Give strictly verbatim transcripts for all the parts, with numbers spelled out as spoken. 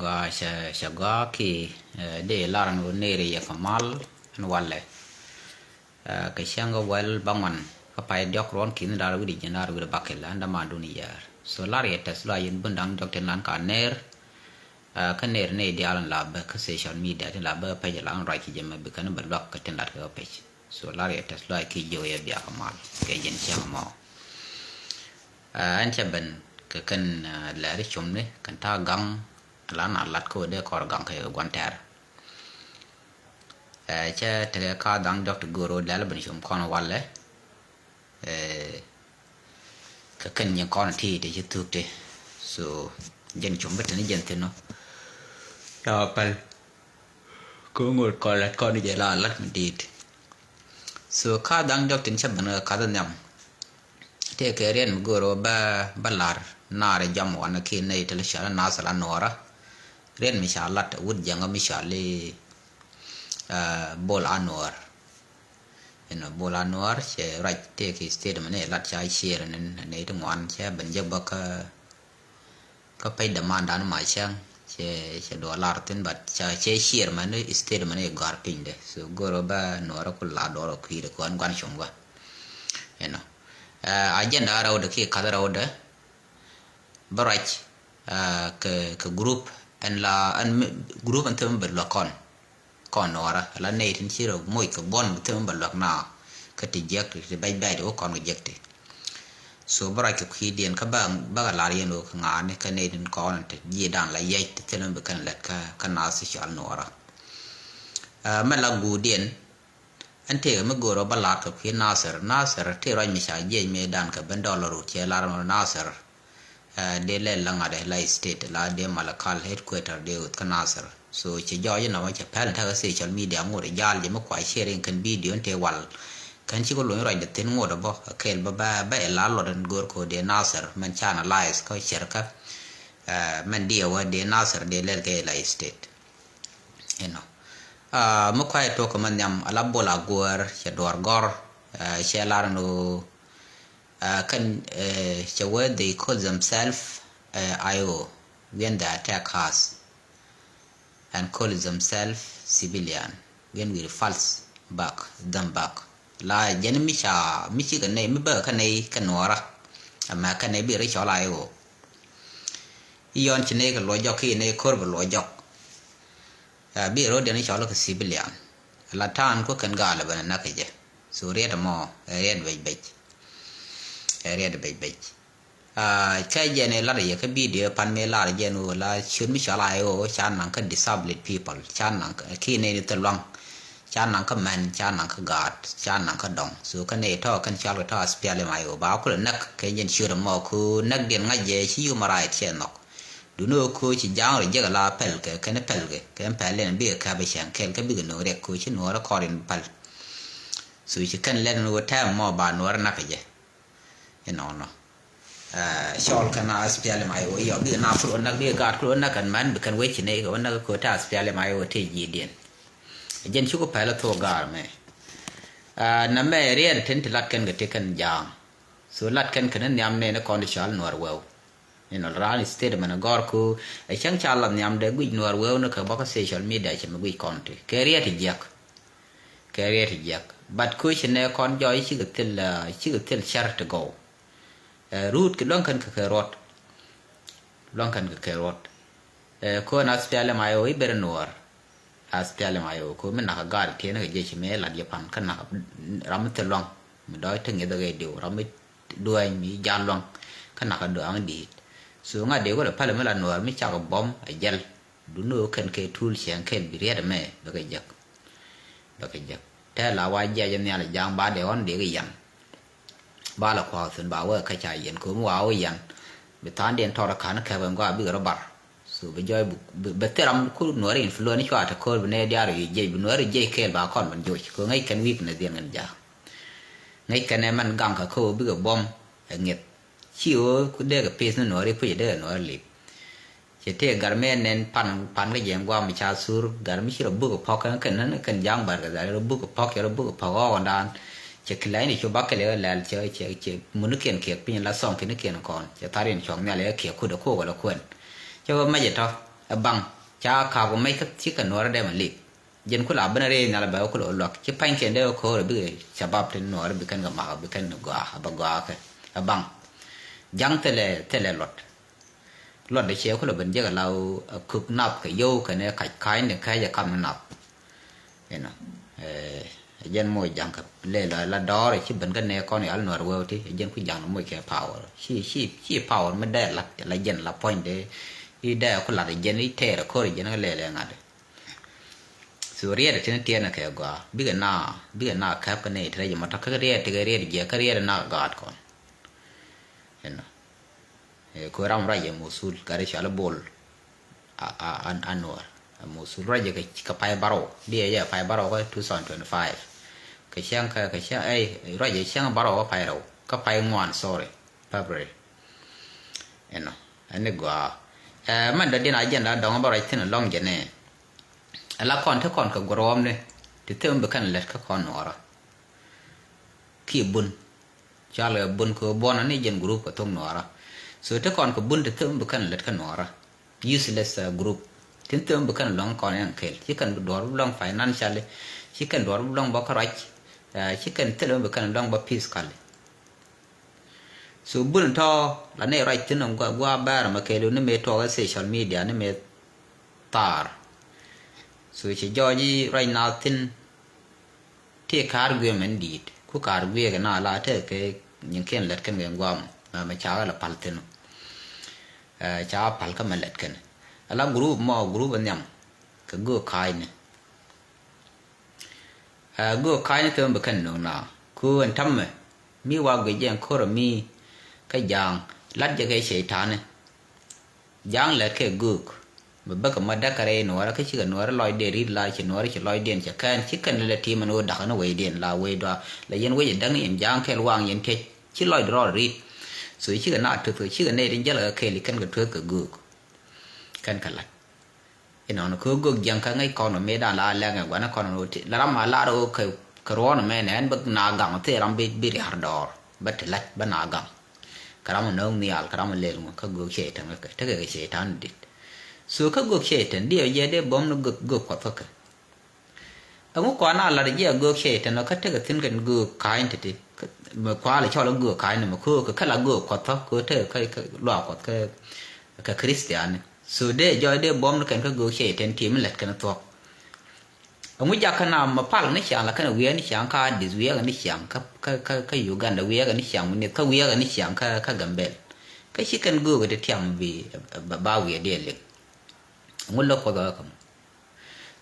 Gɔaa cɛ, cɛ gɔaa ki, eh, dee lar ɛn ɣöö nɛɛri yɛ kɛ mal ɛn walɛ. Eh, kɛ cäŋ kɛ wäl bäŋuan kä pay diɔk ruɔ̱n ki̱n da̱r wi̱cdɛ jiɛn da̱r wi̱cdɛ bakɛl ɛn dämandun yɛɛr. So lar yɛ tɛth lɔaac in bun da̱ŋ diɔk tin lan ka nɛɛr. Eh, kä nɛɛr nɛy diaal in la bä kä social media tin la bä page la in ruac ki jɛ mɛ bi kɛn bɛ luak kɛ tin lat kɛ page. So lar yɛ tɛth lɔaac ki jiök yɛ biak kɛ mal kɛ jiɛn cäŋ mɔ. Eh, ɛn cɛ ben kɛ kɛn, eh, lɛri comni kɛn ta̱a̱ gaŋ la na lat kä wä dee kɔr gaŋ kɛ gua̱n tɛɛr. Eh, cɛ tekɛ ka dhaŋ diɔk ti go̱o̱r wä lɛl ben com kɔn walɛ. Eh, kɛ kɛn nyin kɔn ti ti ci thuk ti. So jɛn com bi tini jɛn thin nɔ. Ya pɛl. Ko ŋot kɔn lat kɔn jɛ la lat mi dit. So ka dhaŋ diɔk tin cɛ ben kɛ kath nhiam. Tëë kɛ riɛn mi go̱o̱r wä bä, bä lar naar jam wanɛ ki nɛy ti la cɔal Nasir Anuɔra. Riɛn mi ca lat wut jɛŋä mi cɔal i̱, eh, Bol Anuɔr. Inɔ Bol Anuɔr cɛ ruac tëë ki statement ni lat ca share ni nɛy ti ŋuan cɛ ben jek bä kä, kä page dämandan ma cäŋ cɛ, cɛ duɔ lar thin but ca cɛ share mɛn statement ni gɔ̱a̱r pinydɛ. So go̱o̱r wä bä Nuɔr ku la duɔr wä kui̱dɛ kɔn gua̱n cuŋ bä. Inɔ, eh, agenda rɛwdɛ ki kath rɛwdɛ. Bä ruac, ah, kɛ, kɛ group ɛn la, ɛn mi, group ɛn thil mi bɛ luäk kɔn. Kɔn Nuɔrä, la nɛy tin ci rɔ moc kɛ buɔ̱n bi thil mi bɛ luäk na. Kä ti jiäk ti bɛc bɛc ti wä kɔn kɛ jiäk ti. So bä ruac kɛ kui̱diɛn kä bä, bä kɛ lar yɛn wä kɛ ŋa̱a̱ni kä nɛy tin kɔn ti ji̱ dan la yɛc ti thil mi bɛ kɛn lɛt kä, kä Nasir cɔal Nuɔrä. Ah, mɛ la guudiɛn, ɛn tëëkɛ mi go̱o̱r ɔ bä lar kɛ kui̱ Nasir. Nasir tëë ruac mi ca jiɛc mëëdan kɛ ben dɔl rut cɛ lar mɔ Nasir. Eh, dee lɛl la ŋa̱t ɛ la state la dee Malakal headquarter dee ɣöth kä Nasir. So cɛ jɔɔc inɔ mɔ cɛ pɛl in tekɛ social media ŋot ɛ jal jɛ mi kua sharing kɛn video in tëë wal. Kɛn cikɛ luny ruacdɛ thi̱n ŋot ɛ bɔ ɛ kɛɛl bä bä bä ɛ la luɔt in go̱o̱r kɛ ɣöö dee Nasir mɛn ca analyze kä cɛrkä. Eh, mɛn diɛ wä dee Nasir dee lɛl kɛ la state. Inɔ. Ah, mi kuay tuɔk kɛ ma nhiam ala Bol Aguer cɛ duɔr gɔr, ah, cɛ lar ni, ah, kɛn, eh, cɛ wee they call themselves, eh, I O, when they attack us and call themselves civilian when we repulse back them back. La jɛn mi ca, mi cikɛ nɛy mi bäkɛ kä nɛy kɛ Nuɔrä. Ɛmɛ kɛ nɛy bi ri cɔl I O. I̱ yɔn ci nɛy kɛ luɔc jɔk ki nɛy ko̱r bi luɔc jɔk. Ah, bi ro̱diɛn i̱ cɔl kɛ civilian. La ta̱a̱n kuäkɛn gal ɛ ben ɛ näk kɛ jɛ. So riɛt ɛmɔ ɛ riɛt bec bec. Ɛ riɛt bec bec. Ah, kä jɛn ɛ lat ɛ yɛ kä video pan mëë lar jɛn ɣöö la ciöt mi cɔl I O ca naŋ kä disability people, ca naŋ kä ki nɛy ni thil luaŋ, ca naŋ kä mɛn, ca naŋ kä gaat, ca naŋ kä dɔŋ. So kä nɛy tɔ̱ kɛn cɔal kɛ tɔ̱ S P L M I O ba kulɛ näk kɛ jɛn ciöt ɛmɔ ku näkdiɛn ŋa̱c jɛ ci human right cɛ nhɔk. Duŋni ɣöö köö ci ja̱a̱ŋ rɔ jek ala pɛl kɛ kɛn pɛl kɛ kɛn pɛl in bikɛ kɛp cäŋ kɛl kä bikɛ no̱o̱ŋ riɛk köö ci Nuɔɔrä kɔr in päl. So ci kɛn lɛt ni ɣöö tɛm mɔ ba Nuɔɔrä nak kɛ jɛ. Inɔnɔ. Eh, cɔl kɛn a S P L M I O yɔ bikɛ na kul ɣöö nak bikɛ gaat kul ɣöö nak kɛn män bi kɛn wec ci nɛy kɛ ɣöö nak köö te S P L M I O te ji̱diɛn. Jɛn cukɛ pɛl a thok gaar mɛ. Eh, na mɛ riɛt tin ti lat kɛn kɛ ti kɛn ja̱a̱ŋ. So lat kɛn kɛn nhiam nɛn kɔn ti cɔal Nuɔɔr Wɛw. Inɔ raan statement gɔr ku ɛ cäŋ ca la nhiam dee guic Nuɔɔr Wɛw ni kɛ bä kä social media cɛ mi guic kɔn ti kɛ riɛt ti jiäk. Kɛ riɛt ti jiäk but ku ci nɛ kɔn jɔɔc cikɛ thil, ah, cikɛ thil cär ti gɔw. Eh, ruut ki luäŋ kɛn kɛ kɛ ruɔt. Luäŋ kɛn kɛ kɛ ruɔt. Eh, kɔn S P L M I O i̱ ber Nuɔɔr. S P L M I O ko mi nak a gaat tiɛn kɛ jec mi lat jɛ pan kä nak ram mi thil luaŋ mi dɔɔc ti ŋi̱th kɛ diw ram mi duäny mi jal luaŋ kä nak a duaŋ di̱i̱t. So ŋa̱t dee wälɛ päl mi la Nuɔɔr mi cak bɔm a jɛl. Duŋni ɣöö kɛn kɛ tuul cieŋ kɛl bi riɛt ɛmɛ bɛ kɛ jek. Bɛ kɛ jek tɛl a wa jiac nhial ja̱a̱ŋ ba dee ɣɔn dee kɛ yan. Ba la kua̱a̱k thi̱n ba wee kä ca yɛn köömi wa wä yɛn. Bi tha̱a̱ŋdiɛn tɔr ka̱n kɛp ɛn gɔaa bikɛ rɔ bar. So bi jɔɔc bi, bi, bi thil ram ku Nuɔɔri influence cua te köör bi nɛy diaal rɔ yic jiɛc bi Nuɔɔri jiɛc kɛɛl ba kɔn ben joc kɛ ŋäc kɛn weakness diɛn kɛn ja̱a̱k. Ŋäc kɛn ɛ mɛn gaŋ kɛ kä ɣöö bikɛ bɔm ɛ ŋi̱eth. Ci ɣöö ku dee kɛ pith ni Nuɔɔri puc ɛ dee kɛ Nuɔɔri lip. Cɛ tëë gar mi ɛ nɛn pan, pan kä jɛ guam ca thur gar mi ci rɔ buk ɛ pɔk kɛn kɛn kɛn ja̱a̱ŋ bar kɛ dhal rɔ buk ɛ pɔk cɛ rɔ buk ɛ pɔk ɣɔɔkɔndan. Cɛ kilɛny ni cu bakɛl ɛ lɛl cɛ, cɛ, cɛ munikiɛn kiɛk piny la thɔŋ kinikiɛn kɔn cɛ thar in cuɔk nhial ɛ kiɛk kut ɛ kok ɛ lɔ kuɛn. Cɛ wä mɛc ɛ tɔ. Ɛ baŋ ca ka̱a̱k ɔ mec kä cikɛ nuɔɔrä dee ma lik. Jɛn ku la ben rɛy nhial bɛ ku lɔ luak ci pa̱ny kɛn dee ko̱o̱r bikɛ cabab ti nuɔɔrä bi kɛn kɛ mak bi kɛn gɔaa bɛ gɔaa kɛ. Ɛ baŋ ja̱ŋ thilɛ thilɛ luɔt. Luɔt dee ciɛ ku lɔ ben jek ala kuk nath kɛ yow kɛn ɛ kac ka̱ny ni kɛc ɛ kam ni nath. Inɔ ɛ jɛn moc ja̱ŋ kɛ lɛ la la dɔɔr ci ben kä nɛ kɔn yal nuɔr wee ti ɛ jɛn ku ja̱ŋ moc kɛ power ci ci ci power mi dɛ la la jɛn la puɔ̱ny de. I dɛ ku lat ɛ jɛn i tɛɛr ɛ ko̱r ɛ jɛn kä lɛ lɛ ŋa̱t. So riɛt ɛ tin tiɛɛn ɛ kɛ gɔaa bikɛ na bikɛ na kɛp kä nɛ i tɛrɛ jɛ mɔ tɔ kä riɛt ti kɛ riɛt jɛ kä riɛt ɛ na gaat kɔn. Inɔ Ɛ, kö ram ruac ɛ Mosul gat i̱ cɔal i̱ Bol. A, a, a, a Nuɔr. Ɛ Mosul ruac ɛ kɛ, kɛ pay barɔw. Diɛ jɛ pay barɔw kä two thousand twenty-five. Kɛ cäŋ kä, kɛ cäŋ, ɛ, ruac ɛ cäŋ barɔw kä pay rɛw. Kä pay ŋuan, sorry. February. Ɛnɔ. Ɛn ni gɔaa. Ɛ, mɛn dɔ din agenda dɔŋ bä ruac thin alɔŋ jɛ nɛ. Ala kɔn te kɔn kɛ guɔrɔɔmni. Ti them bi kɛn lɛt kä kɔn Nuɔrä. Kiɛ bun. Cɔalkɛ bun kɛ ɣöö buɔ̱n ani jɛn group kɛ thok Nuɔɔrä. So te kɔn kɛ bun te them bi kɛn lät kä Nuɔɔrä. Useless, uh, group. Tin them bi kɛn luäŋ kɔn ɛn kɛl. Ci kɛn bi duɔ̱ɔ̱r bi luäŋ financially. Ci kɛn duɔ̱ɔ̱r bi luäŋ bä kä ruac. Uh, ci kɛn thil bi kɛn luäŋ bä physically. So bun tɔ la nɛy ruac thin ɔ gua, gua bɛɛr mɛ kɛɛliw ni mëë tuɔɔk ɛ social media ni mëë thaar. So ci jɔɔc i̱ ruac naath thin. Ti ka̱r guiɛ mɛn di̱i̱t ku ka̱r guiɛ kɛ na la tekɛ nyin kiɛn lät kɛn kɛ guam mɛ mɛ ca la pal thin. Ɛ, ca pal kä mɛ lät kɛn. Ala group mɔ group nhiam kɛ göök ka̱a̱cni. Ɛ, göök ka̱a̱cni thöm bi kɛn nöŋ na ku ɛn ta̱mɛ mi wa guic jɛ ɛn ko̱r ɛ mi kä ja̱a̱ŋ lat jɛ kɛ cɛy ta̱a̱ni. Ja̱a̱ŋ lɛt kɛ göök. Mɛ bäkɛ ma däk kɛ rɛy nuɔɔrä kä cikɛ nuɔɔrä lɔcdɛ ri̱t la ci nuɔɔrä ci lɔcdɛn cɛ kɛn ci kɛn lɛ ti̱i̱m ɛn ɣöö da̱k ɛn wecdɛn la wecdua la yɛn wec ɛ däŋ yɛn ja̱a̱ŋ kɛl waŋ yɛn tiec ci lɔcdɛ rɔɔd ri̱t. So cikɛ na tuth kɛ cikɛ nɛy tin jäl kɛ kɛl i̱ kɛn kɛ tuth kɛ göök. Kɛn kɛ la̱t. Inɔn kɛ ɣöö göök jiäŋ kä ŋäc kɔn ɔ mëëdan la lɛŋ ɛ gua̱n kɔn ɔ ti la ram a lar ɣöö kɛ kɛ ruɔ̱n ɔ mɛn ɛn bä na gaŋ ɔ thil ram bi bi ria̱r dɔɔr bä ti la̱t bä na gaŋ. Kɛ ram ɔ nööŋ nhial kɛ ram ɔ lel ŋuɔ̱ kä göök cɛy täŋ kɛ tekɛ kɛ cɛy ta̱a̱n dit. So kä göök cɛy tɛn diɛ jɛ dee bom ni göök göök kuɔth kä kɛ. Ɛŋu kuan a lat jiɛ göök cɛy tɛn ɔ kä tekɛ thi̱n kɛn göök ka̱a̱ny ti̱ti̱. Mɛ kual cɔl göök ka̱a̱ny ni mɛ köökɛ kä la göök kuɔth kä tekɛ kä luaak kuɔth kä kä Christian. So dee jɔɔc dee buɔ̱m ni kɛn kä göök cɛy tɛn ti mi lät kɛn thuɔ̱k. Ɛŋu jak kä na mɛ pal ni ciaŋ la kɛn wiɛɛk ni ciaŋ kä Addis wiɛɛk ni ciaŋ kä kä kä Uganda wiɛɛk ni ciaŋ wi̱ni kä wiɛɛk ni ciaŋ kä kä Gambel. Kä ci kɛn göök ti tiam bi ba wiɛɛk dee liŋ. Ɛŋu lo̱k kuɔth kä käm.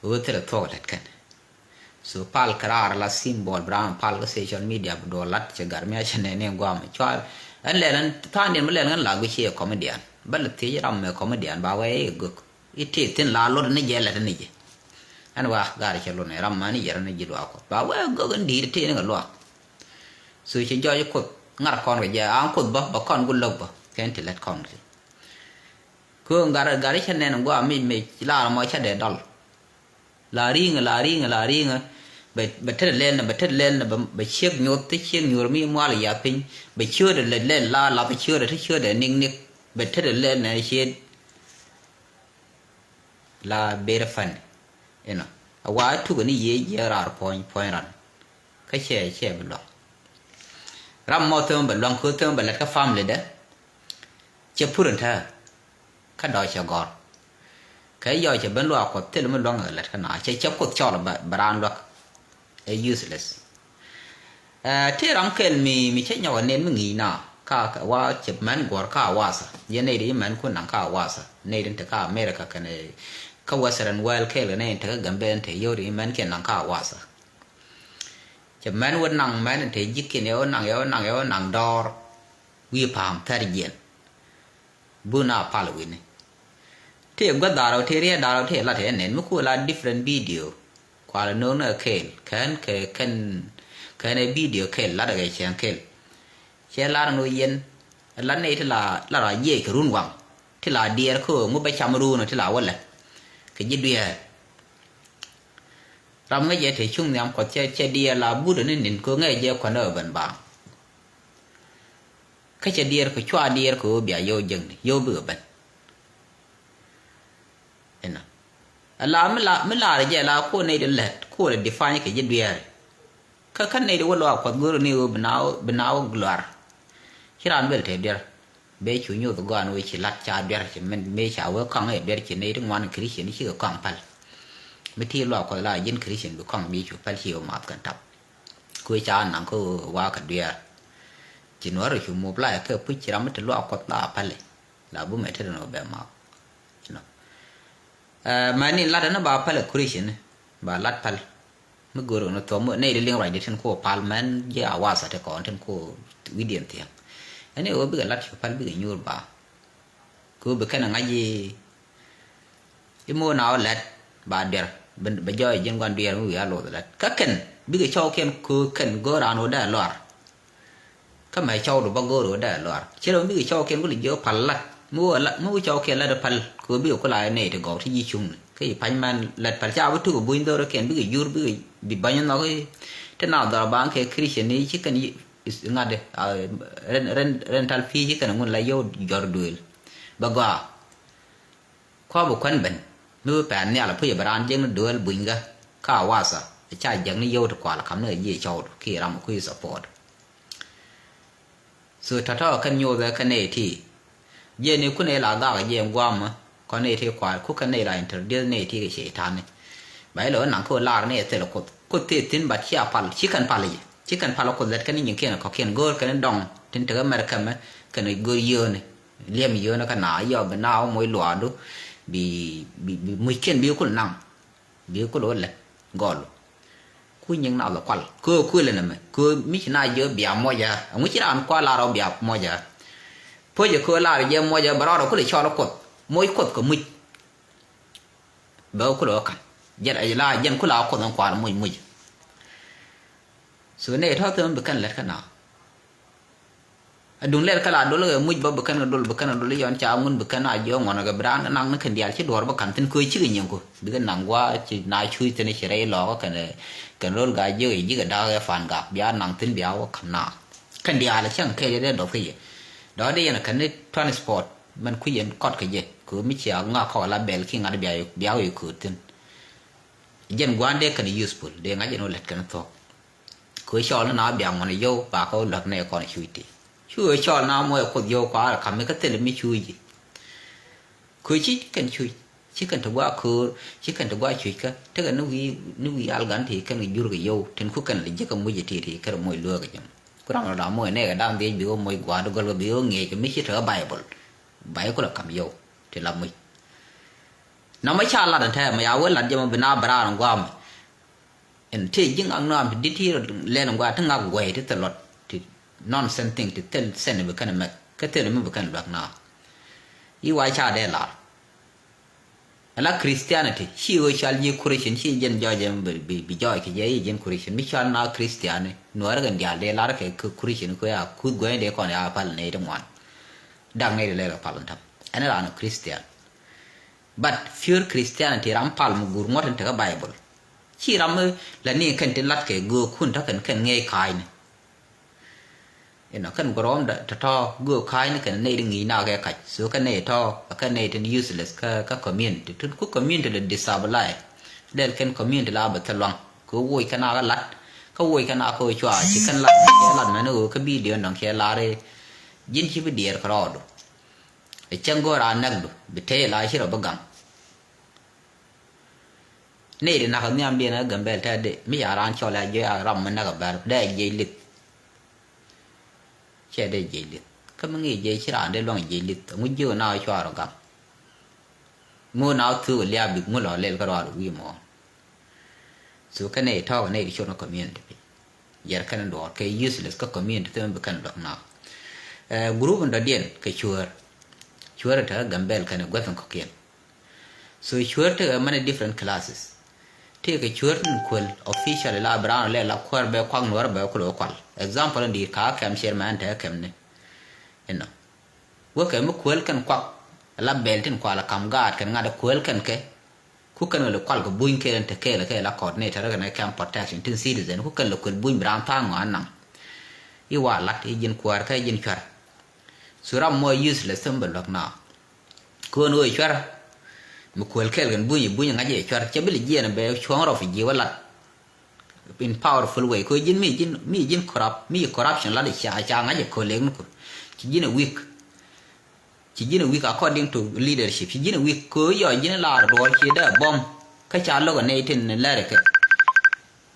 Ɣöö thilɛ thuɔ̱k lät kɛn. So pal kɛ raar la symbol bi ram pal kä social media bi duɔl lat cɛ gar mi a cɛ nɛn in guam cual. Ɛn lɛl ɛn tha̱a̱ŋ diɛn mi lɛl ɛn la guic ciɛ comedian bä lɛ thiec ram mɛ comedian ba wee i̱ göök i̱ tëë thi̱n la lot ni jɛ lɛt ni jɛ. Ɛn wa gar cɛ lot ni ram ma ni yɛr ni ji̱ luaak kɔ ba wee göök in di̱i̱t tëë ni kɛ luaak. So cɛ jɔɔc kuoth ŋar kɔn kɛ jɛ an kuoth bä bä kɔn ku lo̱k bä kɛn ti lɛt kɔn kɛ. Kö ŋar gar cɛ nɛn guam mi mi la mɔ cɛ dee dɔl. La ri̱i̱ŋä la ri̱i̱ŋä la ri̱i̱ŋä. Bɛ bɛ tet lɛl nɛ bɛ tet lɛl nɛ bɛ ciek nyoth ti ciek nyoth mi mual yath piny. Bɛ ciöödɛ lɛl lɛl la lath ciöödɛ ti ciöödɛ nik nik. Bɛ tet lɛl nɛ ciet. La ber fani inɔ a wa tuk ni yiëë jiɛ raar puɔ̱ny puɔ̱ny ran. Kä cɛ cɛ bi luaŋ. Ram mɔ thöm bɛ luaŋ kö thöm bɛ lɛt kä family dɛ. Cɛ pur in tää. Kä dɔɔc cɛ gɔ̱r. Kɛ yɔɔc cɛ ben luaak kuɔth thil mi luäŋ ɛ lät kä na cɛ cɛ kuoth cɔl bɛ raan luäk. Ɛ useless. Ɛ ti ram kɛl mi mi cä nyɔk ɛ nɛn mi ŋi̱i̱c na ka wa cɛ mɛn guɔ̱r ka wasa yɛ nɛy di mɛn kun naŋ ka wasa nɛy di te ka America kɛn ɛ kä Western world kɛl kɛ nɛy te kä Gambia te yori mɛn kɛ naŋ ka wasa. Cɛ mɛn wä naŋ mɛn te ji̱ kin yɛ wä naŋ yɛ wä naŋ yɛ wä naŋ dɔɔr wi̱i̱ pa̱a̱m thɛr jiɛn. Bun a pal wi̱ni. Ti gua̱th dharɔ ti riɛt dharɔ ti lat ti nɛn mi ku la different video. Kual no̱o̱ŋ ni kɛl kɛn kɛ kɛn kɛn ɛ video kɛl lat kɛ cɛn kɛl. Cɛ lar ni yɛn lat ni ti la la ra jiɛc kɛ run waŋ ti la diɛɛr kä ŋu bɛ cam run ti la wälɛ. Kɛ ji̱ dueer. Ram ŋäc jɛ te cuŋ nhiam kuɔth cɛ cɛ diɛɛr la but ni nin kä ŋäc jɛ kuɛn ɛ ben baaŋ. Kä cɛ diɛɛr kɛ cua diɛɛr kɛ ɣöö bia yio̱w jäkni yio̱w bikɛ ben. Inɔ. Ala mi la, mi lar jɛ la ko nɛy di lät ko la define kɛ ji̱ dueeri. Kä kä nɛy di wä luaak Kuɔth go̱o̱r ni ɣöö bi naath, bi naath luar. Ci raan bel te duer. Bee cu nyoth gɔaa ni wee ci lat ca duer ci min mëë ca wee kɔaŋ ɛ duer ci nɛy ti ŋuan Christian cikɛ kɔaŋ päl. Mi ti luaak Kuɔth la ji̱n Christian bi kɔaŋ bi cu päl ci wee math kɛn tap. Kuee ca naŋ kä ɣöö wakä dueer. Ci nuɔ̱ɔ̱r cu mop la ɛ kɛ puc ci ram mi te luaak Kuɔth la päl i̱. La bumɛ te dɛn ɣöö bɛ math. You know. Ɛ, mɛn in lat ɛn ba päl ɛ Christian, ba lat päl. Mi go̱o̱r ɛn thuɔ̱k mi nɛy di liŋ ruacdi tin ko pal mɛn ji̱ a wasa ti kɔn tin ko wi̱diɛn thiäŋ. Ɛn i̱ ɣöö bikɛ lat cu päl bikɛ nyuur ba. Ko bi kɛn ɛ ŋa̱c i̱, i̱ mo̱o̱n a ɣä lɛt ba duer, bɛ, bɛ jɔɔc ji̱n gua̱n duer mi wi̱i̱ a loth lɛt. Kä kɛn bikɛ cɔwkiɛn ko kɛn go̱o̱r an ɣöö dee luar. Kä mɛ cɔwdu bä go̱o̱r ɣöö dee luar. Ci rɛw mi bikɛ cɔwkiɛn ku lɛ jiök pal lat. Mi wä lat, mi wä cɔwkiɛn lat pal. Kɛ ɣöö bikɛ ku la nɛy ti gɔw ti ji̱ cuŋni. Kä yi pa̱ny mɛn lat pal ca bi tuk ɛ buny dho̱rä kiɛn bikɛ jur bikɛ bi ba̱ny nhɔk i̱. Ti na dhɔr baŋ kɛ Christian ni ci kɛn yi ŋa̱t i̱, a, ren, ren, ren tal pi̱i̱ ci kɛn ŋun la yio̱w jɔr duëël. Bɛ gɔaa. Kɔp bi kuän ben mi bi pɛn nhial a puc a bi raan jiäkni duëël bunykä. Ka wasa ca jiäkni yio̱w ti kual kamni a jiɛ cɔwdu ki ram a kui̱ support. So tɔ̱tɔ̱ kɛn nyothɛ kɛn nɛy ti. Jiɛ ni kun ila gak jiɛ guamä kɔn nɛy ti kual ku kɛn nɛy la introduce nɛy ti kɛ cetani. Ba ilo naŋ kä lar nɛy thil kuth kuth ti thin bat cia pal ci kɛn pal ji ci kɛn pal kuth lɛt kɛn nyin kiɛn kɔkiɛn go̱o̱r kɛn dɔŋ tin tekɛ mɛr kɛmɛ kɛn go̱o̱r yio̱o̱ni. Liɛm yio̱o̱ni kä na yɔ bi na wä moc luaadu bi bi bi muc kiɛn bi kul naŋ. Bi kul wä lɛ gɔl. Ku nyiŋ na lɛ kual kö kuël nɛ mɛ kö mi ci na jiö bia mɔcɛ. Ŋu ci raan kual lar ɔ bia mɔcɛ. Puɔcɛ kö lar jɛ mɔcɛ bɛ rɔɔdɛ kul cɔl kuɔth moc kuɔth kɛ muc. Bɛ kul wä kan jɛn la jɛn kul a kuɔth in kual muc muc. So nɛ tɔ̱ thim bi kɛn lɛt kä na. Aduŋ lɛr kä la dol kɛ muc bä bi kɛn kɛ dol bi kɛn kɛ dol iɔn ca ŋun bi kɛn a jiɔ ŋuɔn kɛ bi raan kɛ naŋ ni kɛn diaal ci duɔr bä ka̱n thin köö cikɛ nyiŋ ku bikɛ naŋ gua̱a̱ ci na cuc thin ci rɛy lɔɔkä kɛn kɛn rol gaa jiök i̱ jikɛ da̱k ɛ fan gak bia naŋ thin bia wä ka̱n na kɛn diaal cäŋ kɛ jɛ dee dɔth kä yɛ dɔ̱ dee yɛn kɛn ni transport mɛn kui̱ yɛn kɔt kɛ jɛ kɛ mi cia ŋak kɔk la bɛl ki ŋa̱t bia wä i̱ kööt thin. Jɛn gua̱a̱n dee kɛn useful dee ŋa̱c jɛn wä lät kɛn thuɔ̱k. Kɛ cɔl ni na bia ŋuɔn yio̱w ba kɛ wä luäk nɛ kɔn cuc ti. Cu cɔl na muɔc kuoth yio̱w kɔaar kam mi kä thil mi cuc ji̱. Kɛ ci kɛn cuc ci kɛn ti gua̱a̱ köör ci kɛn ti gua̱a̱ cuc kä tekɛ ni wi̱i̱ ni wi̱i̱ algan ti kɛn kɛ jur kɛ yio̱w tin ku kɛn lɛ ji̱ kɛ muc ti ti kɛ rɛ muc luäk kɛ jɛn. Ku ram rɔ da muɔc nɛ kɛ da̱ŋ dhiec bi wä muc gua̱a̱r di gɔl kɛ bi wä ŋi̱eec kɛ mi ci tekɛ Baibol. Baibol kɛ kam yio̱w ti la muc. Na mɛ ca lat ɛn tɛmɛ ya wee lat jɛ mɛ bi na bɛ raar ɛn gua̱a̱mɛ. Ɛn tëë ji̱ ŋak nɔam ti di̱t ti lɛl ɛn gua̱a̱ ti ŋak guɛy ti thil luɔt ti nonsense thing ti thil sɛn bi kɛn mɛk kä thil mi bi kɛn luäk na. I̱ wa ca dee lar. Ala Christianity ci ɣöö cal ji̱ Christian ci jɛn jɔɔc ɛn bi, bi, bi jɔɔc kɛ jɛ i̱ jɛn Christian mi cal na Christian nuɔɔrä kɛn diaal dee lar kɛ Christian kɛ ya kuth guɛy dee kɔn ya pal nɛy ti ŋuan. Dak nɛy ti lɛl kɛ pal ɛn tam ɛn raan Christian. But pure Christianity ram pal mi guur ŋuɔ̱t in tekä Bible. Ci ram mi la ni kɛn tin lat kɛ göökun tɔ kɛn kɛn ŋiɛc ka̱a̱cni. Inɔ kɛn gɔrɔm da tɔ̱tɔ̱ göök ka̱a̱cni kɛn nɛy ti ŋi̱i̱c nak kɛ kac. So kɛn nɛy tɔ kɛn nɛy tin useless kä, kä community. Tin ku community la destabilize. Lɛl kɛn community la bɛ thil luaŋ. Kɛ woc kɛn a kɛ lat. Kä woc kɛn a kɛ cua ci kɛn lat. Kɛ lat mɛn ɣöö kä video nɔŋ kɛ lar i̱ ji̱n ci bi diɛɛr kɛ rɔɔdu. Ɛ cäŋ go̱o̱r a näkdu bi tëë la ci rɔ bi gaŋ. Nɛy di nak nhiam diɛn ɛ Gambɛl tɛ di mi ca raan cɔl a jiɛ a ram mi näk a bɛr dee jiɛc lith. Cɛ dee jiɛc lith kä mi ŋi̱i̱c jiɛc ci raan dee luaŋ jiɛc lith ŋu jiök na cuarɔ gaŋ. Ŋu na thuk liap bi ŋu lɔ lɛl kä ruaar wi̱i̱ mɔ. So kɛ nɛy tɔ̱ɔ̱k nɛy di cot ni community piny. Yɛr kɛn duɔɔr kɛ useless kä community thim bi kɛn luäk na. Ɛ, group in dɔ̱diɛn kɛ cuäär. Cuäär in te kä Gambɛl kɛn guäth in kɔ̱kiɛn. So cuäär tekɛ many different classes. Tekɛ cuäär tin kuäl officially la bi raan lɛ la kuäär bɛ kuak nuɔr bɛ kulo kual. Example in di̱i̱t ka kɛm chairman te kɛm ni. Inɔ. Wä kɛ mi kuäl kɛn kuak la bɛl tin kual kam gaat kɛn ŋa̱t kuäl kɛn kɛ. Ku kɛn wä lɛ kual kɛ buny kɛɛl in te kɛɛl kɛ la coordinator kɛn kɛ camp protection tin citizen ku kɛn lɛ kuäl buny bi raan tha̱a̱ŋ ŋɔ̱a̱n naŋ. I̱ wa lat i̱ ji̱n kuäär kä ji̱n cuär. Su ram mɔ useless thim bɛ luäk na. Köön wee cuär. Mi kuäl kɛɛl kɛn buny, buny ŋa̱c jɛ cuar, cɛ bi lɛ jiɛɛn bɛ cuɔ̱ŋ rɔ fi ji̱ wä lat in powerful way. Kɛ ji̱n mi ji̱n, mi ji̱n corrupt, mi corruption lat ca, ca ŋa̱c jɛ kɔlek ni kur. Ci ji̱n ɛ weak. Ci ji̱n ɛ weak according to leadership. Ci ji̱n ɛ weak kɛ yɔ ji̱n lar duɔɔr ci dee bom. Kä ca lo̱k ɛ nɛy tin lɛr kɛ.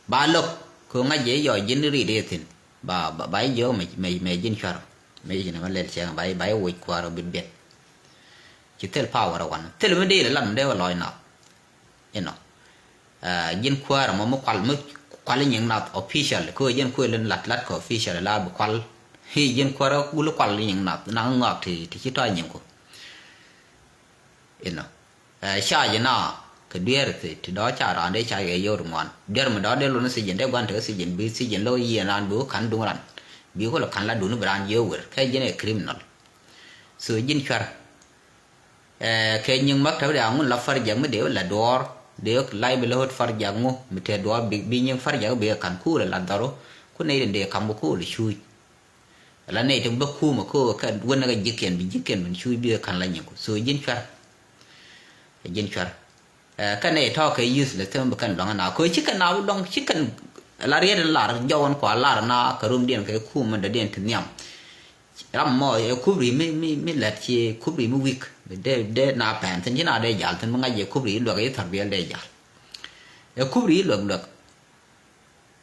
Ba lo̱k kɛ ŋa̱c jɛ yɔ ji̱n ri dee thin. Ba, ba, ba jiök mɛ, mɛ, mɛ ji̱n cuar. Mɛ ji̱n mɛ lɛl cɛŋ ba, ba woc kua̱r ɔ bit biɛt. Ci thil power ɔ wan. Thil mi dee lat mi dee wä lɔc nath. Inɔ. Ji̱n kuäär ɛmɔ mi kual, mi kual nyiŋ nath official. Kɛ ɣöö ji̱n kuël in lat lat kɛ official la bi kual. Hi ji̱n kuäär wul kual nyiŋ nath na ŋɔak ti, ti ci tɔ̱ nyiŋ ku. Inɔ. Ca ji̱ na kɛ dueer ti, ti dɔ̱ ca raan dee ca yɛ yio̱w ri ŋuan. Dueer mi dɔ̱ dee lon si ji̱n dee gua̱n te si ji̱n bi si ji̱n lo̱k yiëë raan bi wä ka̱n duŋ ran. Bi wä lɛ ka̱n la duni bi raan yio̱w wer. Kɛ ji̱n ɛ criminal. So ji̱n cuɛr. Kɛ nyiŋ maktab de aŋun la farjak mi dee wä la duɔɔr dee wä lay bi la wä farjak ŋu mi te duɔɔr bi, bi nyiŋ farjak bi kɛ ka̱n kuul la dhɔru. Ku nɛy den dee ka̱m bi kuul cuuc. La nɛy ti bä kuumä ko kɛ wänä kɛ ji̱kiɛn bi ji̱kiɛn min cuuc bi kɛ ka̱n la nyiŋ ku. So ji̱n cuɛr. Ji̱n cuɛr. Ɛ, kɛn nɛy tɔ̱ kɛ useless thil mi bi kɛn luaŋ na kɛ ci kɛn na bi luaŋ ci kɛn la riet in lar jɔwän kua lar na kɛ rumdiɛn kɛ kum mi dɔ̱diɛn ti nhiam. Ram mɔ ɛ kubri mi, mi, mi lɛt ci kubri mi wik dee, dee na pɛn thin ci na dee jal thin mi ŋa̱c ɛ kubri iluɛk i̱ thɔr biɛl dee jal. Ɛ kubri iluɛk luɛk.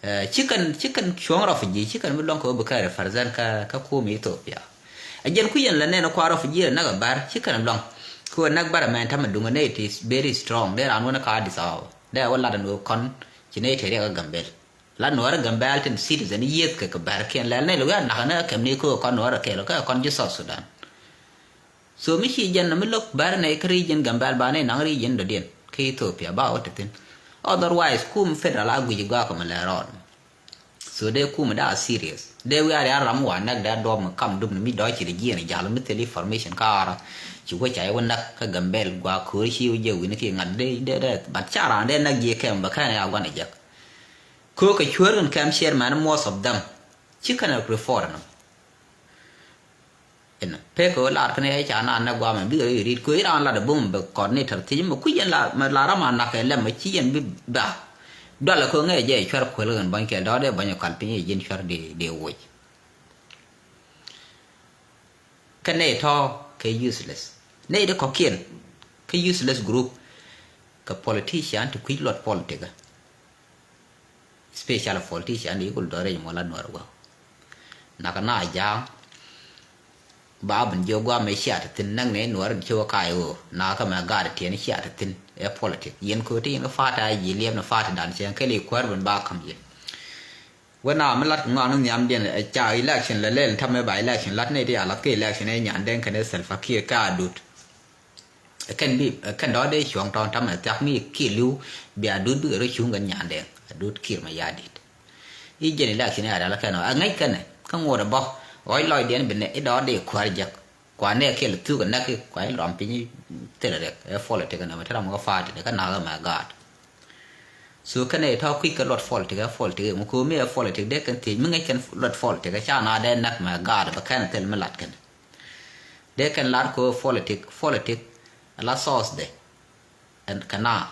Ɛ, ci kɛn, ci kɛn cuɔ̱ŋ refugee, ci kɛn bi luɔ̱ŋ kɛ wä bi kɛ represent kä, kä kum Ethiopia. Ɛ jɛn ku yɛn la nɛn kua refugee la näk ɛ bär, ci kɛn luɔ̱ŋ. Kɛ wä näk bär ɛ mɛn tamɛ duŋ ɛ nɛy ti very strong, dee raan wä ni ka Addis Ababa. Dee wä lat ɛn wä kɔn, ci nɛy te riɛk ɛ Gambel. La nuɔr ɛ Gambel tin citizen yieth kɛ kɛ bär kiɛn lɛl nɛy lɛ wiaa nak ɛ nɛ kɛm ni kɛ wä kɔn nuɔr ɛ kɛl kɛ kɔn ji̱ South Sudan. So mi ci jɛn mi lo̱k bär nɛy kä region Gambel ba nɛy naŋ region dɔ̱diɛn kä Ethiopia ba wä te thin. Otherwise kum federal a guic gɔaa kɛ mi lɛ rɔɔd. So dee kum da serious. Dee wiaa rial ram wa näk dee duɔm kam dup ni mi dɔ̱ ci di jiɛn jal mi thil information ka ara. Ci wä ca yɛ wä näk kä Gambel gua ko̱ri ci wä jɛ wini ki ŋa̱t dee, dee, dee. But ca ran dee näk jiɛ kɛm bɛ kɛn ya guan a jɛk. Ko̱ kɛ cuäär kɛn kɛm chairman most of them. Ci kɛn a report nɔ. Inɔ pek kɛ ɣöö lar kɛn ɛ ca naan nɛ guamɛ bikɛ rɛy ri̱t kɛ ɣöö i̱ raan lat ɛ bum bɛ coordinator thiec mɛ kui̱c yɛn la mɛ la ram a nak kɛ lɛm mɛ ci yɛn bi ba. Dualɛ kɛ ɣöö ŋɛ jɛ cuɛr kuäl kɛn bɔ̱ny kɛl dɔ̱ɔ̱dɛ bɔ̱ny ɛ kal piny ɛ ji̱n cuɛr dee, dee woc. Kɛ nɛy tɔ̱ kɛ useless. Nɛy di kɔ̱kiɛn kɛ useless group. Kɛ politician ti kui̱c luɔt politikä. Special politician di kul dɔrɛ mɔ la nuɔr wä. Nak na jaŋ. Ba bin jiɔ guam mɛ cia ti thin näk ni nuɔr in ci wä kaay wä. Na kä mɛ gaat tiɛn cia ti thin ɛ politic. Yɛn ko ti yɛn kä fata ji liɛm ni fata dan cɛ kɛ li kuɛr bin ba kam yɛn. Wä na mi lat kɛ ŋɔak ni nhiam diɛn ɛ ca election lɛ lɛl tam mɛ ba election lat ni ti a lat kɛ election ɛ nyan dɛn kɛn ɛ Salva Kiir kä Adut. Ɛ kɛn bi, ɛ kɛn dɔ̱ dee cuɔ̱ŋ tɔ̱ŋ tamɛ thiak mi kiɛ li̱w bia Adut bikɛ rɔ cuŋ kɛn nyandɛ Adut Kiir Mayardit. I̱ jɛn election i̱ a rial kɛn ɔ ɛ ŋäc kɛnɛ kä ŋot ɛ bä ɣɔc lɔcdiɛn bi nɛ i̱ dɔ̱ dee kuäär jek. Kua nɛ kiɛl thuk ɛ näk i̱ kua i̱ lɔm piny i̱ thilɛ riɛk ɛ politik ɛn ɛmɛ te ram kä party kä nakä mɛ gaat. So kɛn ɛ tɔ̱ kui̱ kɛ luɔt politik ɛ politik ɛŋu ko̱mi ɛ politik dee kɛn thiec mi ŋäc kɛn luɔt politik ɛ ca na dee näk mɛ gaat bɛ kɛn thil mi lat kɛn. Dee kɛn lar kɛ ɣöö politik, politik ala source de. Ɛn kɛ na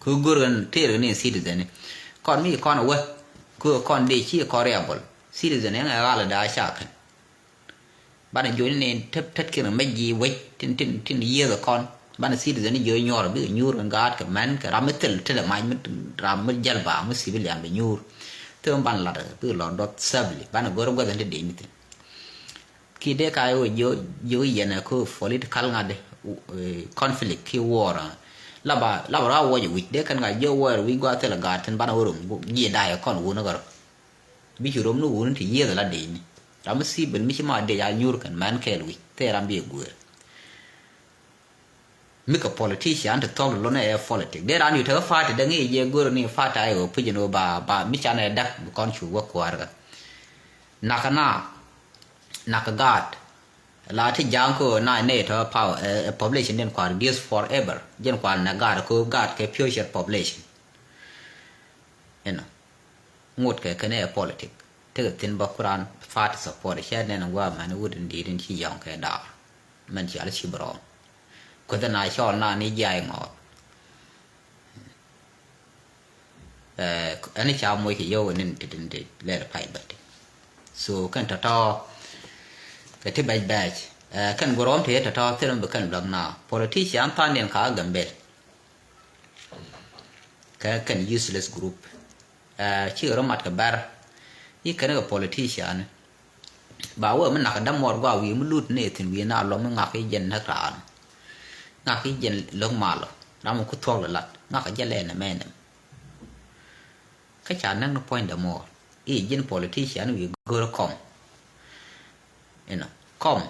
kɛ ɣöö gör ɣän tëër ɣän in citizen ni kɔn mi kɔn a wä kɛ ɣöö kɔn dee ci kɔn riabol citizen ni ɣän ɛ ɣal a daa ca kɛn. Banɛ joc ni tet tet kin mec ji̱ wec tin tin tin yieth kɔn banɛ citizen ni joc nyuɔr bikɛ nyuur kɛ gaat kɛ mɛn kɛ ram mi thil tet mac mi ram mi jɛl ba mi civilian bɛ nyuur. Thil mi banɛ lat bikɛ lɔ dɔth safely banɛ gör guɛth in ti dic ni thin. Ki dee ka yo yo yo yɛn ko political ŋa de conflict ki war. Laba laba ra wɔ wic dee kan ŋa yo war wic gua thil gaat tin banɛ wä rum jiɛ dai kɔn wun gɔr. Bi ci rom ni wun ti yieth la dec ni ram mi civil mi ci ma dec a nyur kɛn mɛn kɛɛl wi̱c thɛ ram bi guer. Mi kɛ politician ti thɔk lon ɛ politic dee ran yu tekɛ party dee ŋi̱i̱c jɛ go̱r ni party ayɛ wä puc ni wä ba ba mi can ɛ dak bi kɔn cu wä kuäär kɛ. Nakä na nakä gaat la ti ja̱a̱ŋ kä na nɛ tɔ power ɛ population den kua reduce forever jɛn kua nɛ gaat kä gaat kɛ future population. Inɔ. Ŋot kɛ kɛn ɛ politic tekɛ thin bä kuran party support cɛ nɛn ŋuak mɛn wut in di̱i̱t in ci yɔ̱ŋ kɛ da̱a̱r mɛn ci al ci bɛ rɔɔn. Kuoth na cɔl na ni jiay ŋɔɔth. Ɛn ca moc kɛ yio̱w ni ti ti ti lɛl pay bät. So kɛn tɔ̱tɔ̱ kɛ ti bɛc bɛc. Kɛn guɔ̱rɔm ti tɔ̱tɔ̱ thil mi bi kɛn luäk na politician than diɛn ka Gambel. Kɛ kɛn useless group. Ci rɔ mat kɛ bɛr i̱ kɛn kɛ politician. Ba wee mi nak dämuɔɔr gua wi̱i̱ mi lut ni thi̱n wi̱i̱ na lɔ mi ŋak i̱ jɛn näk raan. Ŋak i̱ jɛn lo̱k malɔ ram mi ku thuɔk lɛ lat ŋak i̱ jɛ lɛ nɛmɛ nɛm. Kä ca näk ni puɔ̱ny dämuɔɔr i̱ ji̱n politician wi̱i̱ go̱r kɔm. Inɔ kɔm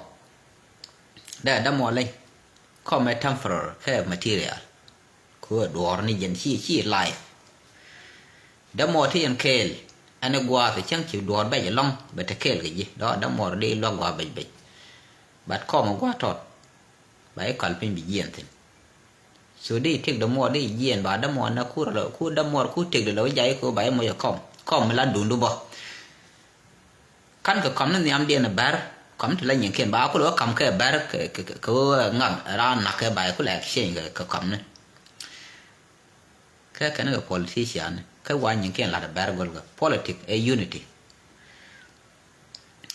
dee dämuɔɔr leny. Kɔm ɛ temporary kɛ material. Ku duɔɔr ni jɛn ci ci life. Dämuɔɔr ti yɛn kɛɛl ɛn ɛ gua̱a̱th ɛ cäŋ ci duɔɔr bɛc ɛlɔ̱ŋ bɛ te kɛɛl kɛ ji̱ dɔ̱ dämuɔɔr di luak gua̱a̱th bɛc bɛc. But kɔm ɛ gua̱a̱th tɔt ba i̱ kal piny bi jiɛn thi̱n. So di i̱ tëk dämuɔɔr di i̱ jiɛn ba dämuɔɔr na ku rɔ ku dämuɔɔr ku tëk di lɛ wä jay ku ba i̱ moc ɛ kɔm kɔm mi la dundu bä. Kan kɛ kɔm ni nhiam diɛn bɛr kɔm ti la nyiŋkiɛn ba kulɛ wä kam kɛ bɛr kɛ kɛ kɛ wä ŋaŋ ran nak kɛ ba kulɛ exchange kɛ kɔm ni. Kɛ kɛn kɛ politician kɛ wa nyiŋkiɛn lat bɛr gol kɛ politic ɛ unity.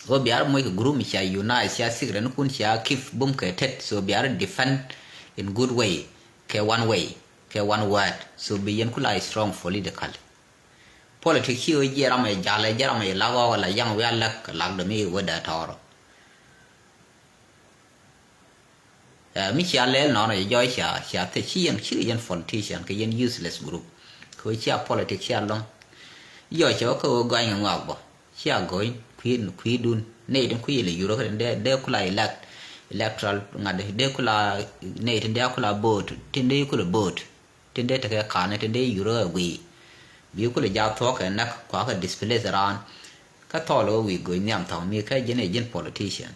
Wä biar moc kɛ group mi cia unite cia secret ni kun cia keep bum kɛ tet so biar defend in good way kɛ one way kɛ one word so bi yɛn kula strong politically. Politic ci ɣöö jiɛ ram ɛ jal ɛ jiɛ ram ɛ lak ɣɔk ɛ la yaŋ wi̱i̱ a lak kɛ lak dɔ̱mi wä dee tɔɔrɔ. Ɛ mi cia lɛl nɔnɔ jɛ jɔy cia cia thɛ ci yɛn ci yɛn politician kɛ yɛn useless group. Kɛ ɣöö cia politic cia lɔŋ. Jɔy cɛ wä kä ɣöö gɔny ŋɛ ŋɔak bɔ cia gɔny kui̱ kui̱dun nɛy tin kui̱ lɛ yurä kä tin dee dee kula elect electoral ŋa̱t dee kula nɛy tin dee kula vote tin dee kula vote. Tin dee tekɛ ka̱n tin dee yurä ɛ guiy. Bi kulɛ ja̱ thuɔ̱k kɛ näk kuakä displace raan. Kä thɔɔl ɣä wi̱i̱ go̱o̱c nhiam thɔ̱ŋ mi kä ji̱n ɛ ji̱n politician.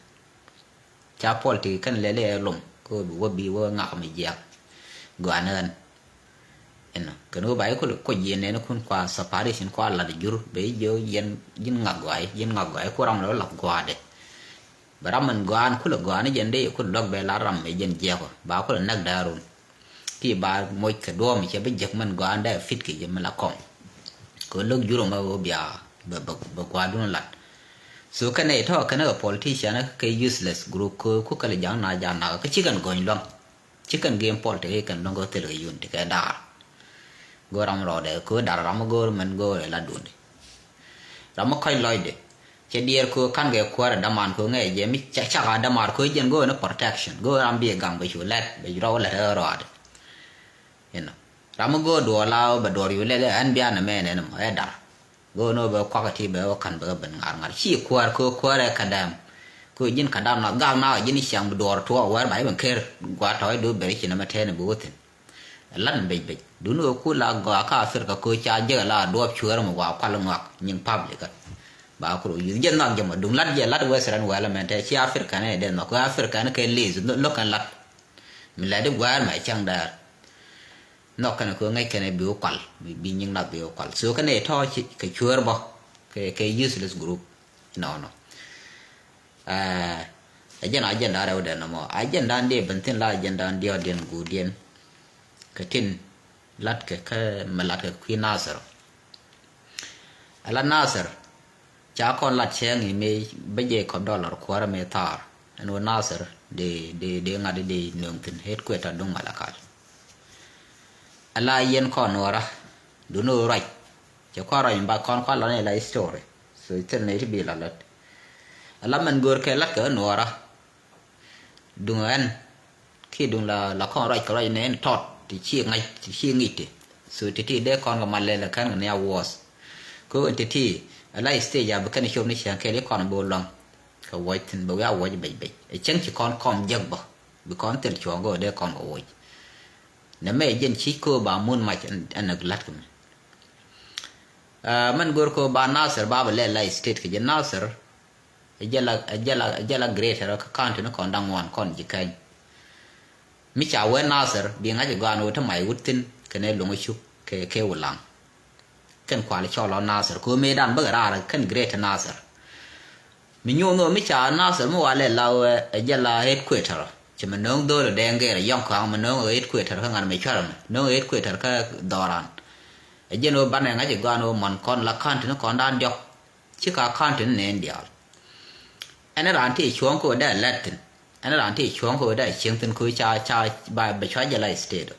Ca politic kɛn lɛl ɛ lom kä wä bi wä ŋak mi jiɛk. Gɔaa ni ɣän. Inɔ kɛn wä ba i̱ kulɛ kuc jiɛn nɛn kun kua separation kua lat jur bɛ i̱ jiɛ jiɛn ji̱n ŋak gɔaa i̱ ji̱n ŋak gɔaa i̱ ku ram lɛ wä lat gɔaa dɛ. Bɛ ram min gɔaa in kulɛ gɔaa ni jɛn dee i̱ kulɛ luäk bɛ lat ram mi jɛn jiɛk ɔ ba kulɛ näk da̱a̱r run. Ki ba moc kɛ duɔ̱ɔ̱m cɛ bi jek mɛn gɔaa dee fit kɛ jɛ mi la kɔm. Kɛ lo̱k jurɔ mɛ wä bia bɛ bɛ bɛ gua̱a̱dun lat. So kɛnɛ itɔ kɛnɛ kɛ politician kɛ useless group kɛ ku kɛlɛ jaŋ na jaŋ na kɛ ci kɛn gɔny luaŋ. Ci kɛn game politic kɛn luaŋ kɛ thil kɛ yun ti kɛ daar. Go̱o̱r ram rɔɔdɛ kɛ daar ram go̱o̱r mɛn go̱o̱r ɛ la dundi. Ram mi kɔc lɔcdɛ cɛ diɛɛr köö ka̱n kɛ kuäärä daman köö ŋɛɛ jɛ mi cak a damar köö jɛn go̱o̱r ni protection go̱o̱r ram bi gaŋ bɛ cu lɛt bɛ rɔw lɛt ɛ rɔɔdɛ. Inɔ ram mi go̱o̱r duɔɔr la bɛ duɔɔr yu lɛt ɛn bia nɛ mɛn ɛn mɔ ɛ dar. Go̱o̱r ni bɛ kuak ti bɛ wä ka̱n bɛ ben ŋar ŋar ci kuäär köö kuäärɛ ka dam. Köö ji̱n ka dam na gak na ji̱n ciaŋ bi duɔɔr tuɔɔk wɛr ba i̱ ben ker gua tɔ̱ i̱ do̱ beri ci nɛ mɛ tɛn i̱ bi wä thi̱n. Lat mi bec bec duni ɣöö ku la gɔaa kä Africa köö ca jek la duɔɔp cuäär mi wa kual ŋɔak nyiŋ public. Ba ku rɔ yuth jɛ nhɔk jɛ mɔ duŋ lat jɛ lat Western world mɛn tɛ ci Africa ni dee nhɔk kɛ Africa ni kɛ liz lo̱k kɛn lat. Mi lɛt di gua̱a̱r mɛ cäŋ dɛɛr. Nhɔk kɛn köö ŋäc kɛn bi wä kual bi nyiŋ lat bi wä kual so kɛn ɛ tɔ̱ kɛ cuäär bɔ kɛ useless group. Nɔnɔ. Ɛ jɛn agenda rɛwdɛ nɔmɔ agenda ndiɛ ben thin la agenda ndiɔdiɛn guudiɛn. Kɛ tin latkɛ kä mɛ latkɛ kui̱ Nasir. Ala Nasir ca kɔn lat cɛɛŋ i̱ mëë bä jɛ kɔp dɔlar kuäärä mëë thaar ɛn wä Nasir dee dee dee ŋa̱t dee nööŋ thin headquarter duŋ Malakal. Ala yɛn kɔn nuɔra duni wä ruac. Cɛ kɔn ruac mi ba kɔn kɔn lat ni la history. So thil ni ti bi la lät. Ala mɛn go̱o̱r kɛ lat kɛ nuɔra. Duŋ ɛn kiɛ duŋ la la kɔn ruac kɛ ruac ni ɛn tɔt ti ci ŋa̱c ti ci ŋi̱c ti. So ti ti dee kɔn kɛ mal lɛ la kɛn kɛ ni a wuɔth. Ko ɛn ti ti ala stage a bi kɛn cop ni ciaŋ kɛɛl i kɔn bi wä luaŋ. Kɛ wuɔc thin bɛ wiaa wuɔc bec bec ɛ cäŋ ci kɔn kɔm jek bä. Bi kɔn thil cuɔ̱ɔ̱ŋ go̱o̱r dee kɔn kɛ wuɔc. Nɛ mɛ jɛn ci köö ba mun mac ɛn ɛn ɛ la̱t kɛ mɛ. Mɛn go̱o̱r köö ba Nasir ba bɛ lɛ la state kɛ jɛ Nasir. Ɛ jɛ la ɛ jɛ la ɛ jɛ la greater kä county ni kɔn da̱ŋ ŋuan kɔn ji̱ kɛny. Mi ca wee Nasir bi ŋa̱c ɛ gɔaa ni wee te mac wut thi̱n kɛnɛ lo̱ŋ ɛ cuk kɛ kɛ wulaŋ. Kɛn kual cɔl ɔ Nasir kɛ ɣöö mëëdan bäkɛ raar kɛn greater Nasir. Mi nyuun ɣöö mi ca Nasir mi walɛ la ɣöö ɛ jɛ la headquarter. Ci mi no̱o̱ŋ dho̱o̱l dee ŋeer yɔŋ kɔaŋ mi no̱o̱ŋ ɣet kuëë tɛr kä ŋa̱n mi cuɛr mi no̱o̱ŋ ɣet kuëë tɛr kä dhɔran. Ɛ jɛn ɣöö banɛ ŋa̱c ɛ gɔaan ɣöö mɔn kɔn la ka̱n tini kɔn da̱a̱n diɔ̱k. Ci ka ka̱n tini nɛɛn diaal. Ɛn raan ti cuɔ̱ɔ̱ŋ kɛ ɣöö dee lɛt thi̱n. Ɛn raan ti cuɔ̱ɔ̱ŋ kɛ ɣöö dee cieŋ thi̱n kɛ ɣöö ca ca ba bɛ cua jɛ la state.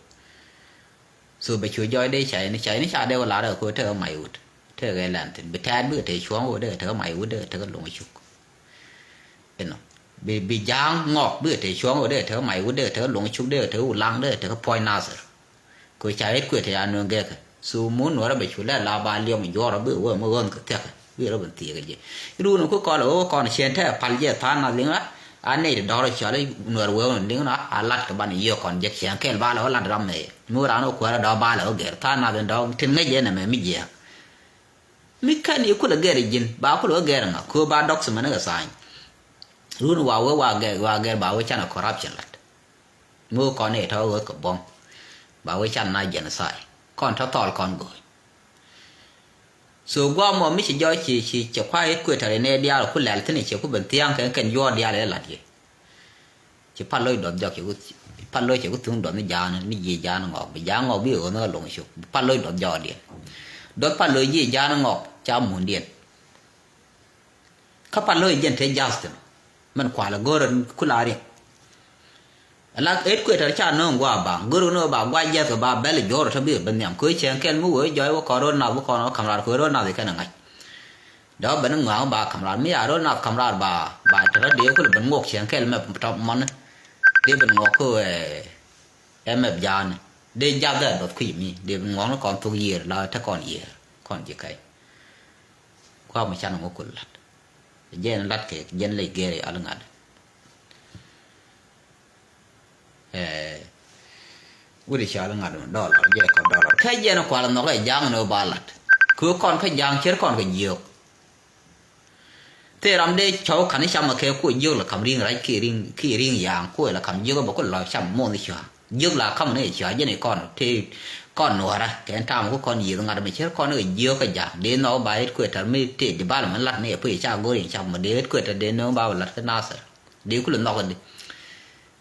So bɛ cu jɔɔc dee cayni cayni ca dee wä lar ɛ kɛ ɣöö tekɛ mac wut tekɛ lɛn thi̱n bi tɛɛt bikɛ te cuɔ̱ɔ̱ŋ kɛ ɣöö dee tekɛ mac wut dee tekɛ lo̱ŋ cuk. Inɔ bi bi ja̱a̱ŋ ŋɔk bikɛ te cuɔ̱ɔ̱ŋ wä dee te mac wä dee te luɔ̱ŋ cuk dee te wulaŋ dee te puɔ̱ny Nathir. Kɛ ca ɣet kuet te ya nööŋ gɛkɛ. So mun nuɔrä bɛ cu lɛ la ba liɔm juɔrä bikɛ wä mi ɣönh kɛ thiäkɛ bikɛ rɔ ben thiekɛ jɛ. Run ku kɔl ɣä kɔn cien te pal jɛ tha̱a̱n na liŋ la a nɛy ti dɔ̱rä cɔl nuɔr wee wä liŋ la a lat kɛ ban yiëë kɔn jɛ cien kɛl ba lɛ wä lat ram mɛ. Mi wä ran wä kuäärä dɔ̱ ba lɛ wä gɛr tha̱a̱n na liŋ dɔ̱ tin ŋäc jɛ nɛ mɛ mi jiɛk. Mi kɛn i̱ kulɛ gɛr i̱ ji̱n ba kulɛ wä gɛr ŋa köö ba dɔk thimɛ ni kɛ tha̱a̱ny. Run wa wee wa gɛr wa gɛr ba wee canɛ corruption lat. Mi wee kɔn i̱ tɔ wee kɛ buɔ̱m ba wee canɛ na genocide kɔn tɔ thɔɔl kɔn go̱o̱ny. So guam mɔ mi ci jɔɔc ci ci ci kua i̱ kuëtɛr i̱ nɛy diaal ku lɛl thi̱n i̱ ci ku ben thia̱a̱ŋ kɛn kɛn juɔ̱ɔ̱r diaal i̱ lat yɛ. Ci pal loc duɔth jɔk ci ku pal loc ci ku thuŋ duɔth ni ja̱a̱n ni ji̱ ja̱a̱n ŋɔk bi ja̱a̱n ŋɔk bi ɣöö ni ɣä loŋ cuk bi pal loc duɔth jɔɔdiɛn. Duɔth pal loc ji̱ ja̱a̱n ŋɔk ca mundiɛn. Kä pal loc jɛn te ja̱a̱th thi̱n mɛn kualɛ go̱rɛ kula riɛk. Ala ɣet kuëtɛr ca nööŋ gua̱a̱ baŋ go̱rɛ ni ɣä ba gua̱a̱ jiath kɛ ba bɛl jɔɔr tɔ bi ɣä ben nhiam köö cɛɛŋ kɛl mi wee jɔɔc wä kɔn ro̱l nath wä kɔn wä ka̱m raar köö ro̱l nath kɛn ɛ ŋa̱c. Dɔ̱ ben ŋua̱a̱ŋ ba ka̱m raar mi a ro̱l nath ka̱m raar ba ba te rɔ dee kulɛ ben ŋuɔk cieŋ kɛl mɛ tɔp mɔni. Dee ben ŋuɔk kä ɛ mɛ ja̱a̱ni dee jath ɛ duɔth kui̱ mi dee ben ŋuɔk ni kɔn thok yiëër la te kɔn yiëër kɔn ji̱ kɛc. Kua̱r mi can ŋuɔk kul lat jɛn lat kɛ jɛn lec gɛɛr yal ŋa̱t. Wut i̱ cal ŋa̱t mi dɔlar jɛ kɔn dɔlar kɛ jɛn kual nhɔk ɛ ja̱a̱ŋ ni wä ba lat. Kɛ wä kɔn kä ja̱a̱ŋ cier kɔn kɛ jiök. Thil ram dee cɔw ka̱n i̱ camɛ kɛ kuɔ jiök la ka̱m ri̱ŋ rac kiɛ ri̱ŋ kiɛ ri̱ŋ yaaŋ kuɔ la ka̱m jiök bɛ ku lɔ cam muɔth i̱ cua jiök la ka̱m ni i̱ cua jɛn i̱ kɔn ti kɔn nuɔrä kɛ ɛn ta̱a̱m ku kɔn yiëth ŋa̱t mi cier kɔn i̱ jiök kä ja̱a̱ŋ dee nhɔk ba i̱ kuëtär mi ti development lat ni i̱ puc ca go̱r in cam mi dee i̱ kuëtär dee nööŋ ba wä lat kä Nathir. Dee kulɛ nhɔk di.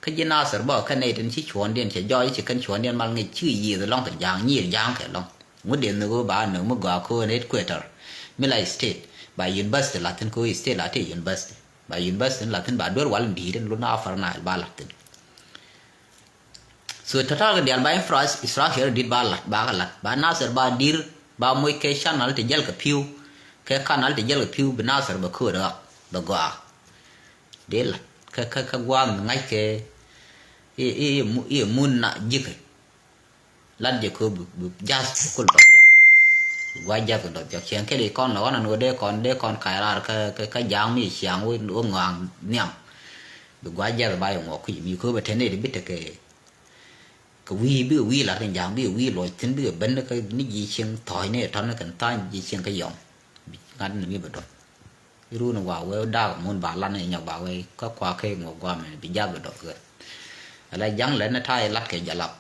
Kä ji̱ Nathir bä kä nɛy tin ci cuɔ̱ɔ̱ŋdiɛn cɛ jɔɔc ci kɛn cuɔ̱ɔ̱ŋdiɛn mal ŋic ci yiëth lɔ̱ŋ kɛ ja̱a̱ŋ nyiir ja̱a̱ŋ kɛ lɔ̱ŋ. Ŋut dee nhök ɣöö ba nööŋ mi gɔaa ko̱o̱n headquarter mi la state ba university la thi̱n ko̱o̱n state la te university ba university la thi̱n ba duer wal in di̱i̱t in lun Upper Nile ba la thi̱n. So tɔ̱tɔ̱ kɛ diaal ba infrastructure di̱t ba lat ba kɛ lat ba Nathir ba di̱r ba moc kɛ channel ti jäl kɛ pi̱w kɛ canal ti jäl kɛ pi̱w bi Nathir bɛ kööt ɣak bɛ gɔaa. Dee lat kä kä kä gua̱a̱th mi ŋa̱ckɛ i̱ i̱ i̱ mu- i̱ mun na ji̱kɛ. Lat jɛ köö bi bi ja̱th kul dɔ̱k jɔk. Bi gua̱c ja̱th kɛ dɔ̱k jɔk cieŋ kɛl i̱ kɔn lɔ ɣɔn an ɣöö dee kɔn dee kɔn kac raar kä kä kä ja̱a̱ŋ mi ciaŋ wä wä ŋɔaŋ nhiam. Bi gua̱c ja̱th ba yɛ ŋuɔk kui̱ mi köö bɛ te nɛy ti bi tekɛ. Kɛ wi̱i̱ bikɛ wi̱i̱ lat kɛ ja̱a̱ŋ bikɛ wi̱i̱ luɔc thi̱n bikɛ ben kä ni ji̱ cieŋ thɔ̱ɔ̱cni ɛ tɔ̱n kɛn tha̱a̱ny ji̱ cieŋ kä yɔm. Bi ŋa̱t ni mi bɛ dɔ̱th. Irun wa wee daak mun ba lan inyɔ ba wee kä kua kɛ ŋuɔ guam in bi jath bɛ dɔth kɛ. Ala jaŋ lɛ ni ta̱a̱ ilat kɛ jalap.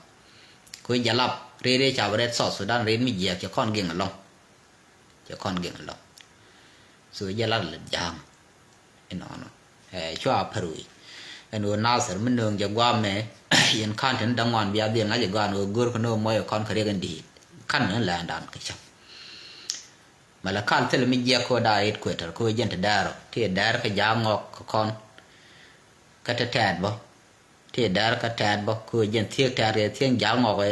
Kui̱ jalap ri ri ca bi rɛt South Sudan ri mi jiɛk cɛ kɔn giŋ alɔŋ. Cɛ kɔn giŋ alɔŋ. So jɛ lat lɛ jaŋ. Inɔnɔ. Ɛ cua pär wi̱i̱. Ɛn ɣöö Nathir mi nööŋ jɛ guam mɛ yɛn ka̱n tin da̱ŋ ŋuan bia dhil ŋa̱c ɛ gɔaa ɛn ɣöö go̱r kä ni ɣöö muɔc ɛ kɔn kɛ riɛk in di̱i̱t. Ka̱n ni lɛ̈ɛ̈ndan kɛ cäŋ. Malakal thilɛ mi jiɛk kä da̱a̱ headquarter kä jɛn ti dɛɛr ɔ ti dɛɛr kä ja̱a̱ŋ ŋɔk kä kɔn. Kä ti tɛɛt bä ti dɛɛr kä tɛɛt bä kä jɛn thiek tɛɛt kɛ thiek ja̱a̱ŋ ŋɔk ɛ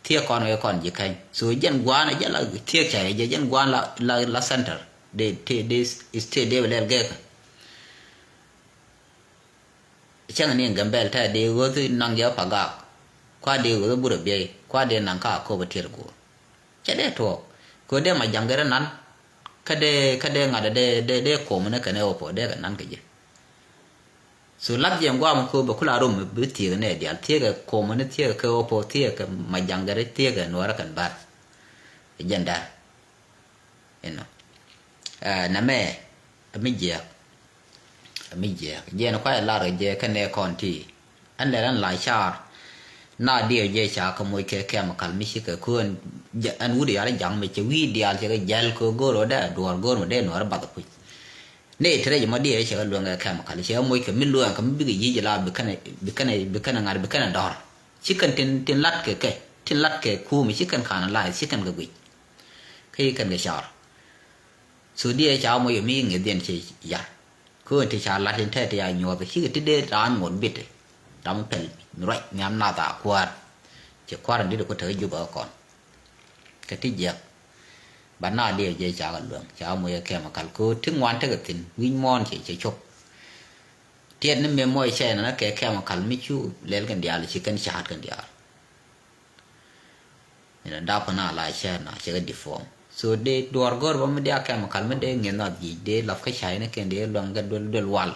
thiek kɔn kɛ kɔn ji̱ kɛny. So jɛn gua̱a̱n ɛ jɛ la thiek cɛ jɛ jɛn gua̱a̱n la la la center. Dee ti dee state dee bɛ lɛl gɛɛkä. Cäŋ ni Gambɛl tɛ dee ɣöth naŋ jɛ Pagak. Kua dee ɣöth Burɛ Biey kua dee naŋ ka Akobo Tiɛt Go̱o̱r. Cɛ dee tuɔɔk kɛ dee ma jaŋ gɛrɛ nan. Kä dee kä dee ŋa̱t dee dee dee kom ni kɛn ɛ Opo dee kɛ nan kɛ jɛ. So lath jɛ ŋuam kɛ bɛ kula rom bi thiek nɛ dial thiek kɛ kom ni thiek kɛ Opo thiek kɛ ma jaŋ gɛrɛ thiek kɛ nuɔrɛ kɛn bar. Jɛn dar. Inɔ. Ɛ nɛmɛ ɛ mi jiɛk. Ɛ mi jiɛk jɛn kua ɛ lar kɛ jɛ kɛ nɛ kɔn ti. Ɛn lɛ rɛn la car. Na diɛ jɛ ca kɛ moc kɛ chemical mi ci kɛ kuɛn. Ɛn wut yal jaŋ mi cɛ wi̱i̱ dial cɛ kɛ jɛl kɛ go̱r wä dɛ duɔr go̱r mi dee nuɔr bath kuc. Nɛ ti rɛc mɔ diɛ cɛ kɛ lueŋ kɛ chemical, cɛ kɛ moc kɛ mi lueŋ kɛ mi bikɛ yic la bi kɛnɛ, bi kɛnɛ, bi kɛnɛ ŋa̱t, bi kɛnɛ dɔr. Ci kɛn tin, tin lat kɛ kɛ, tin lat kɛ kuum, ci kɛn kan la, ci kɛn kɛ guic. Kä ci kɛn kɛ car. So diɛ ca moc kɛ mi ŋi̱th diɛn cɛ yar. Kä ti ca lat in tɛ ti ca nyuɔth, cikɛ ti dee raan ŋuɔt bit. Ram pɛl mi ruac nhiam nath a kuäär. Cɛ kuäär in dit ku te Juba kɔn. Kɛ ti jiɛk. But na diɛ jɛ ca kɛ luäŋ, ca moc kɛ chemical. Kä ti ŋuan tekɛ thi̱n, wi̱c muɔ̱ɔ̱n cɛ, cɛ cop. Tiɛt ni mëë mɔc cɛ nɛ kɛ chemical mi cu lɛl kɛn diaal, ci kɛn ca̱a̱t kɛn diaal. Inɔ dap kɛ na la cɛ na cɛ kɛ deform. So dee duɔr gör bä mi dee a chemical mi dee ŋi̱n nath ji̱, dee lap kä cay ni kɛn, dee luaŋ kɛ duel, duel wal.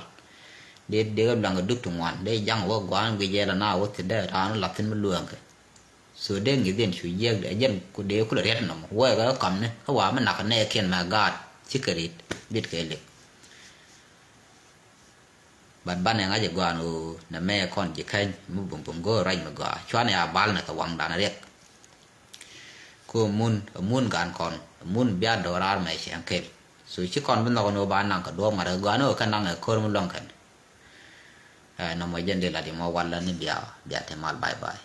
Dee, dee kɛ luaŋ kɛ duk ti ŋuan, dee jaŋ wä guan guic jɛ la na wä thi̱n dee raan lap thi̱n mi luäŋ kɛ. So dee ŋi̱th in cu jiɛk dee jɛn ku dee kulɛ riɛt nɔmɔ wee kɛ kamni kä wa mi nak nɛ kiɛn mɛ gaat ci kɛ rit bit kɛ lik. But banɛ ŋa̱c ɛ gɔaa ni ɣöö nɛ mɛ kɔn ji̱ kɛny mi bum bum go̱o̱r ruac mi gɔaa cuanɛ a bal ni kɛ waŋdan riɛk. Ku mun, mun gan kɔn, mun bia do̱raar mɛ cɛŋ kel. So ci kɔn bi nhɔk ni ɣöö ba naŋ kɛ duɔ̱ɔ̱p ŋa̱t kɛ gɔaa ni ɣöö kɛ naŋ ɛ ko̱r mi luäŋ kɛn. Ɛ nɔmɔ jɛn dee lat imɔ walɛ ni bia, bia te mal, bye bye.